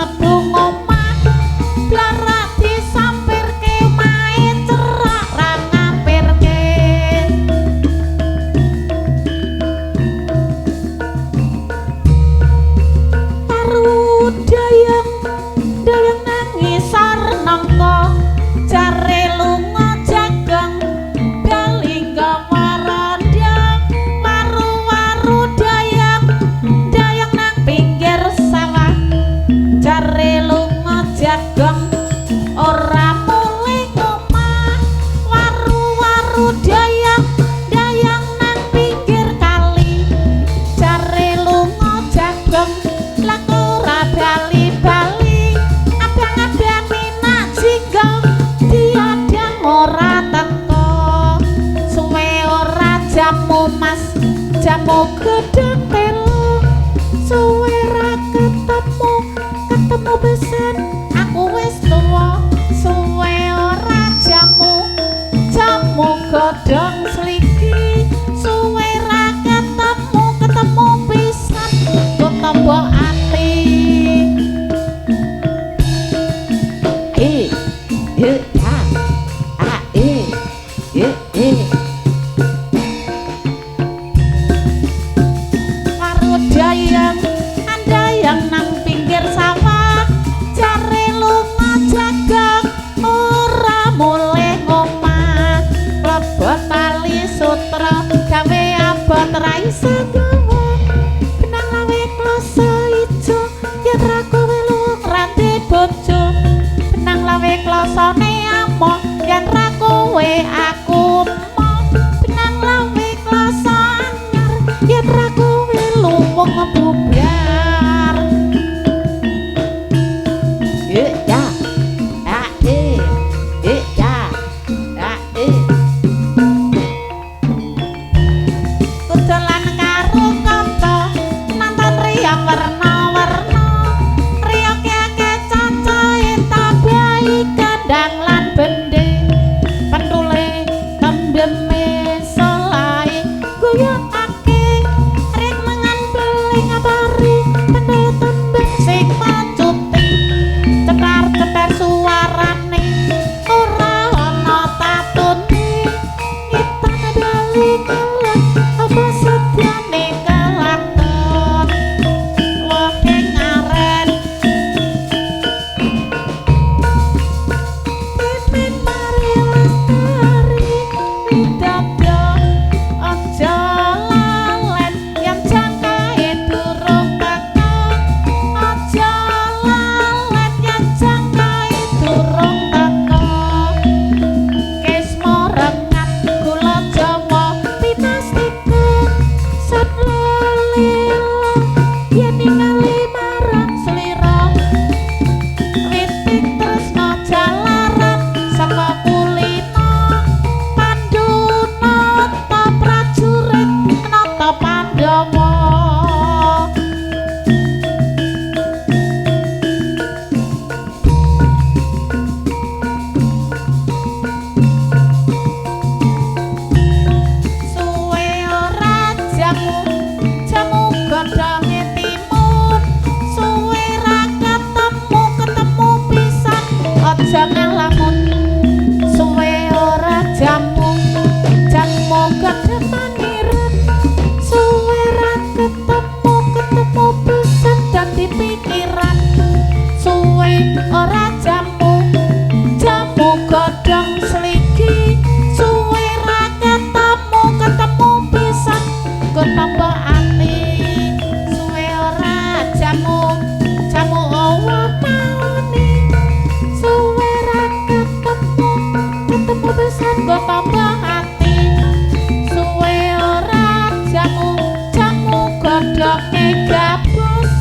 Mlebu ngomah blarak disampirke omahe cerak ra ngampirke. Waru dayang dayang nang ngisor nangka jare lunga jagong bali gawa rondo. Waru-waru dayang dayang nang pinggir sawah jare lunga jagong ora mulih ngomah. Waru-waru dayang dayang nang pinggir kali jare lunga jagong lah ora bali-bali. Abang-abang minak jingga diadang ora teko. Suwe ora jamu mas jamu gedang telo. Suwe ra ketemu ketemu pisan aku wis tuwa. Suwe ora jamu jamu godhong sliki. Suwe ra ketemu ketemu pisan kok tombo ati. E E A A E E E. Waru dayang andayang nang pinggir sawah jare lunga jagong ora mulih ngomah. Klebon tali sutra gawe abot ra iso gawa. Benang lawe kloso ijo yen ra kowe luwung ra ndek bojo. Benang lawe klosone amoh yen ra kowe aku emoh. Benang lawe kloso anyar yen ra kowe luwung bubar. E ya A E E ya A E. Dolan karo kanca nonton riya werna-werna. Riya akeh cacahe tabahi kandang lan bende. Pentule tembeme solahe guyotake rek mangan beling pari pendel tembang sing macuti. Cetar-cetar suarane ora ana tatune. Ngitan bali kelon apa sedyane kelakon wohe ngaren. Pimpin mari lestari widodo aja lalen yen jangkae durung teka. Aja lalen yen jangkae durung teka. Kesmo rengat gula Jawa pinastika sat lelila yen ningali marang slira. Witing tresna jalaran saka kulina Pandu nata prajurit nata Pandhawa. Suwe ora jamu jamu godhonge timun. Suwe ra ketemu ketemu pisan aja ngalamun. Suwe ora jamu jamu godhong maniren. Suwe ra ketemu ketemu pisan dadi pikiran. Suwe ora jamu jamu godhong sliki. Suwe ra ketemu ketemu pisan nggo tambah ati. Suwe ora jamu jamu owah maune. Suwe ra ketemu ketemu pisan nggo tambah ati. Suwe ora jamu jamu godhonge gabus.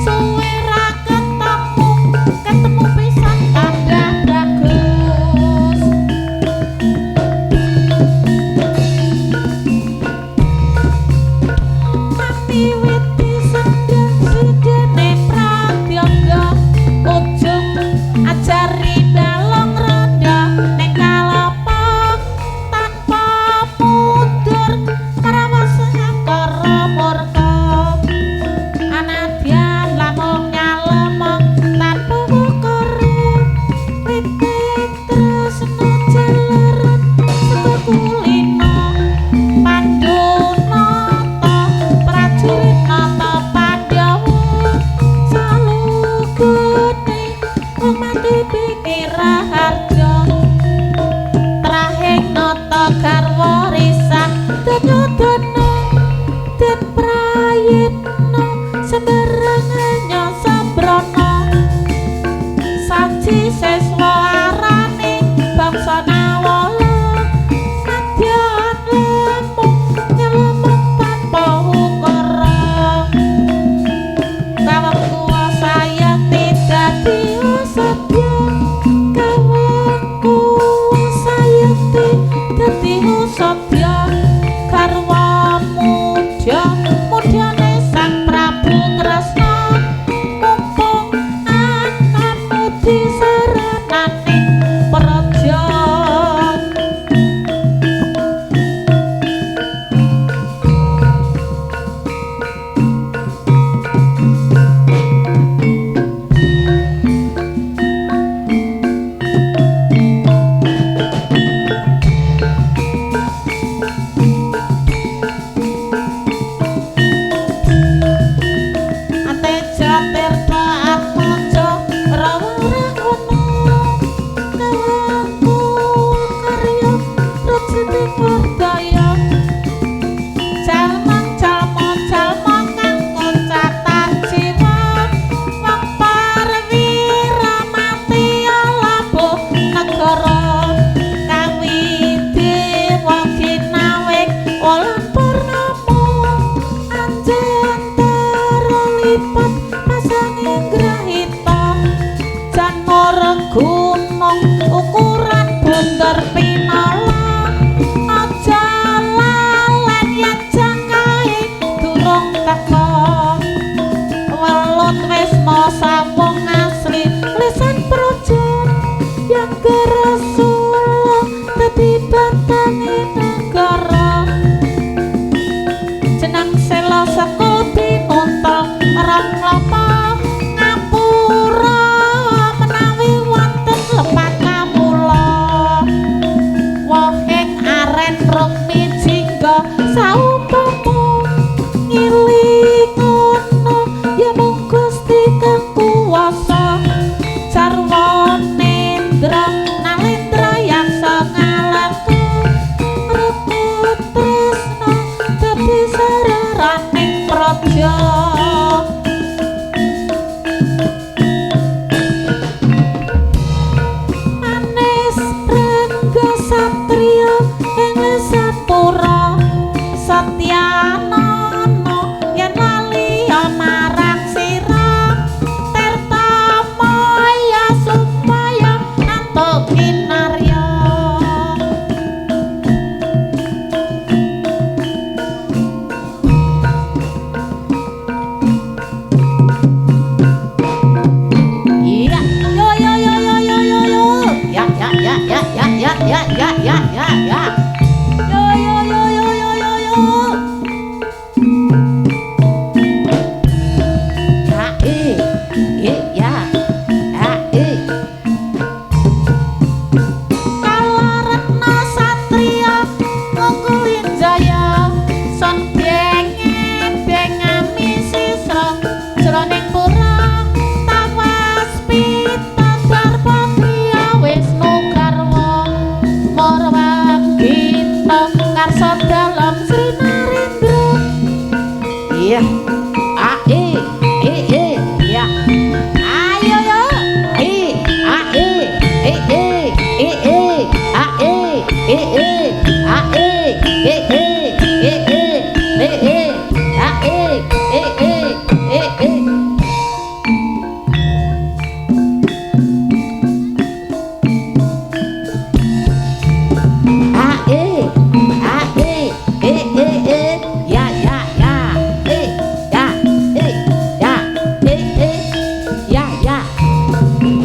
Suwe ra ketemu ketemu pisan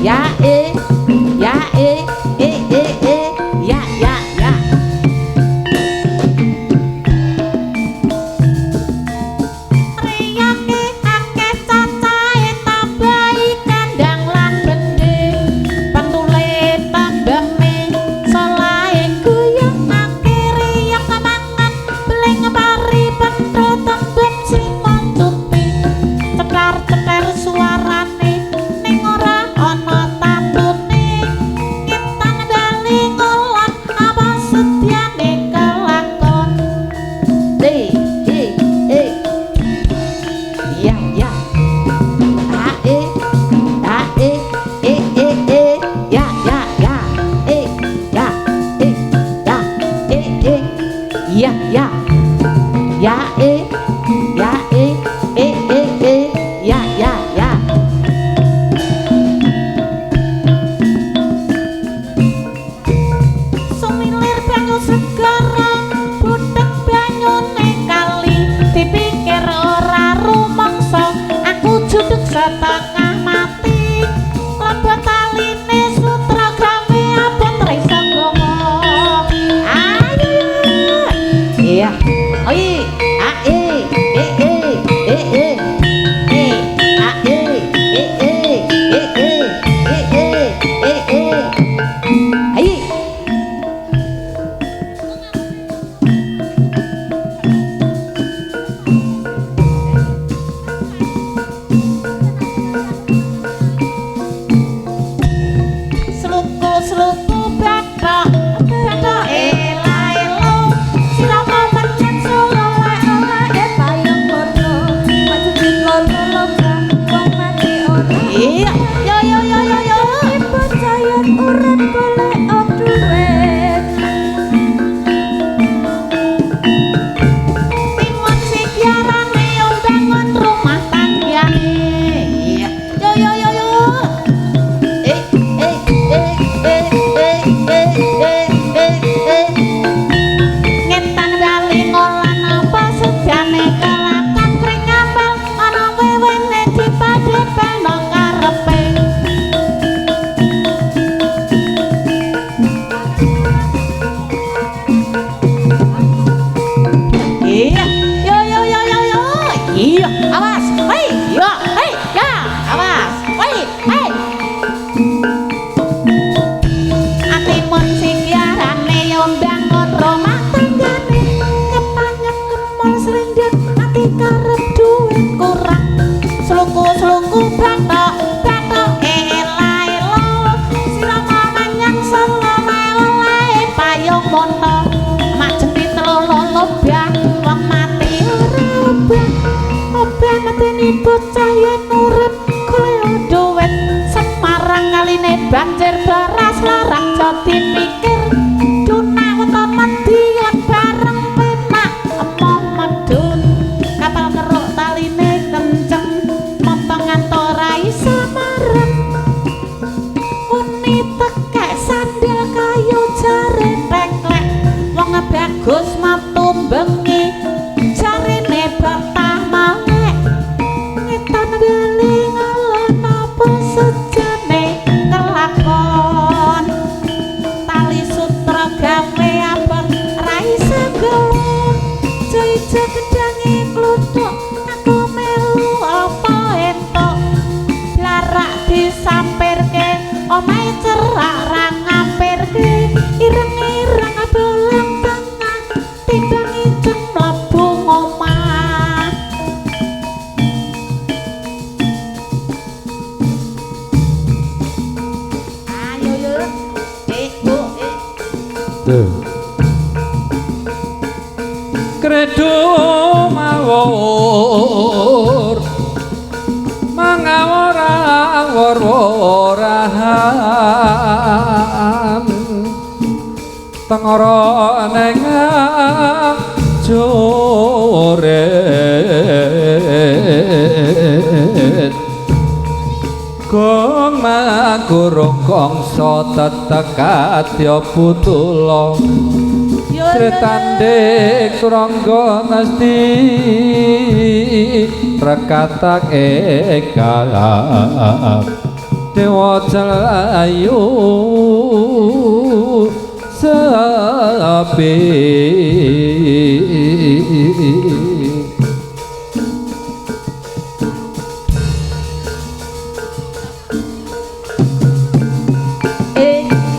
Ya e ya e e e e ya ya ya. Riyake akeh cacahe tambahi kandang lan bende pentule tembeme solahe guyonake riyak mangan beling pari penthul tembem sing mancuti cetar-cetar suarane ning ora ana tatune ngetan bali ngulon apa sedyane kelakon. D E E ya ya A E A E E E E ya ya ya E ya E ya E E ya ya ya E ya E E E E ya ya ya. Sumilir banyu segara budhek banyune kali dipikir ora rumangsa aku judeg setengah mati lebet taline sutra gawe abot ra iso nggawa. Ayo iya oi a e e e e e e a e e e e e e e e e ayo. Sluku-sluku bathok bathok ela elo sirama menyang Solo Oleh payung bondo, majekin lolo lomba, wong mati ora. Iya yo yo yo yo yo. Percaya urip golek duit. Timun sikiarane yo bangun rumah tanggane. Iya yo yo yo yo. E e e e e e e e e. Ngetan bali ngolan apa sejane kelakon kring apel ana wewene dipadhepelno karepe. Iya yo yo yo yo yo. Iya awas hei yo hei ya awas hei hei. Atimun sikiarane yo bangun rumah tanggane kepanyep kemul srindhet ati karep duit kurang sluku-sluku bathok bathok ela elo sirama menyang Solo oleh payung monto majenti telolo lobah wong mati ora obah obah mateni bocah yen urip golek duit Semarang kaline banjir beras larang jati pikir dunak weton Madiun bareng penak emoh medun kapal keruk taline kenceng motong ngantor ra iso marem uni tekek sandal kayu jare teklek wong bagus matu bengi jarene betah malek ngetan bali ngalon apa sejane kelakon tali sutra gawe abot ra iso gawa ijo gedange kluthuk aku melu apa entuk blarak disampirke omahe cerak ra ngampirke ireng-ireng bolang tengah timbang ijeng mlebu ngomah. Ayo yo e o e. Tuh. Kredo mawur mangawur awur worahan tengara neng joret gong magurung kongso tetekatya putula Sritandhik Surangga Ngesti rekatak ekang. Dewa Jelayu sepi.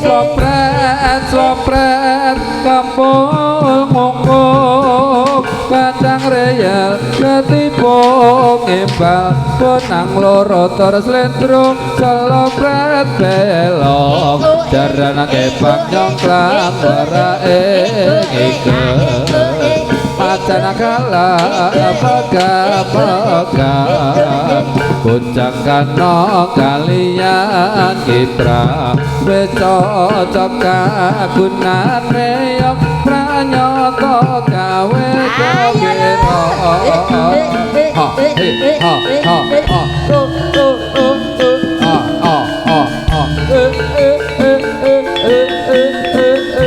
Sopret sopret kampung ngungkung kacang reyel ketipu ngibal bonang loro terus lendrung selopret belok jarana kebang nyongklang warae ngiket pacana kalah pegang-pegang bocah kano kalian kitra wis cocok kagunane yok pranyata gawe kepira ha he ha ha ha o o o o a a a a e e e e e e e e.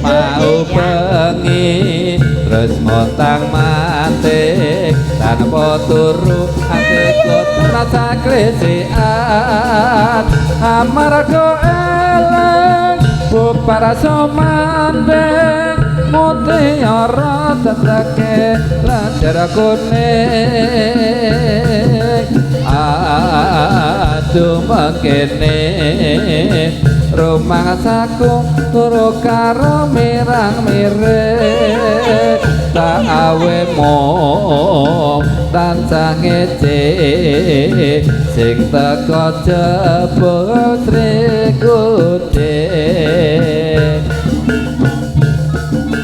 Mau bengi terus montang mantik tanpa turu atiku rasa kresian amarga eleng bubar sumandhing mutiara teteke lenjer kuning aduh mengkene rumangsaku turu karo mirang miring tak awe mung tansah ngece sing teko jebul trikude.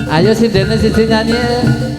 Ayo sindene siji nyanyi.